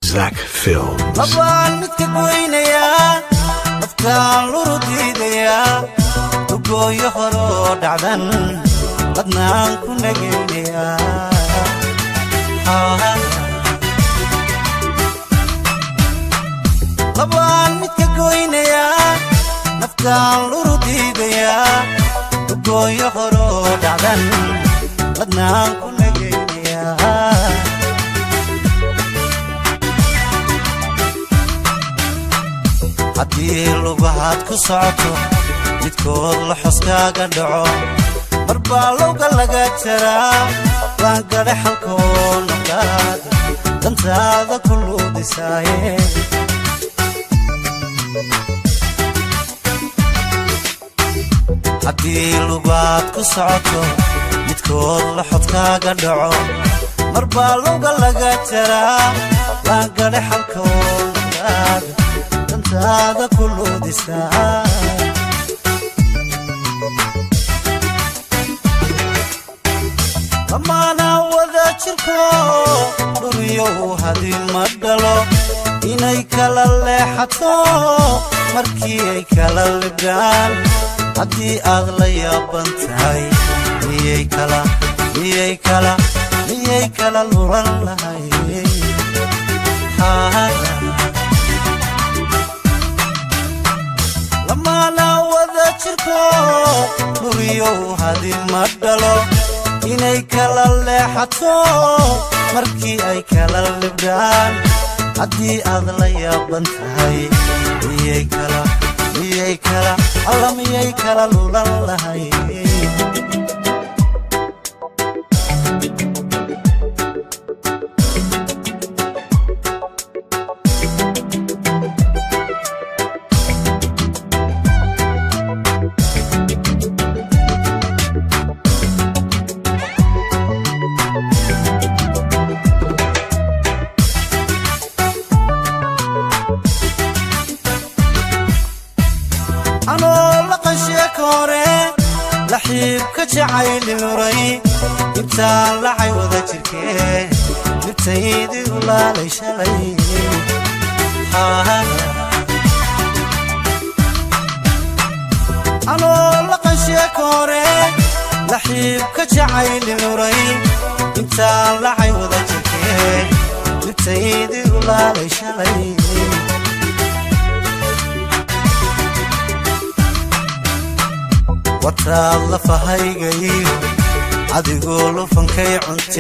Zach Films. Labaan midka goynayaa, naftaan luru diidayaa, lugooyo horoo dhacdan badnaan ku nagaynayaa. Labaan midka goynayaa, naftaan luru diidayaa, lugooyo horoo dhacdan badnaan ku nagaynayaa. Haddii lugahaad ku socoto midkood laxoskaaga dhaco, mar baa lowga laga jaraa, laangadhe xalkoo noqdaad dantaada ku luudisaaye. Haddii lugaad ku socoto midkood laxodkaaga dhaco, mar baa lowga laga jaraa, laangadhe xalkoo noqdaad dantaada ku luudisaa. Lamaana wada jirko dhuriyow hadii ma dhalo inay kala leexato markii ay kala libdhaan. Haddii aad la yaaban tahay, miyay kala miyay kala miyay kala luran lahay? Lamaana wada jirko dhuriyow hadii ma dhalo inay kala leexato markii ay kala libdhaan. Haddii aad la yaaban tahay, miyay kala miyay kala alla miyay kala lulan lahay? Anoo laqan sheeka hore laxiibka jacayli luray, intaan lacay wada jirkee libtaydii u laalay shalay. Anoo laqan sheeka hore laxiibka jacayli luray, intaan lacay wada jirkee libtaydii u laalay shalay. Wataad lafahaygayo adigoo lufankay cunte.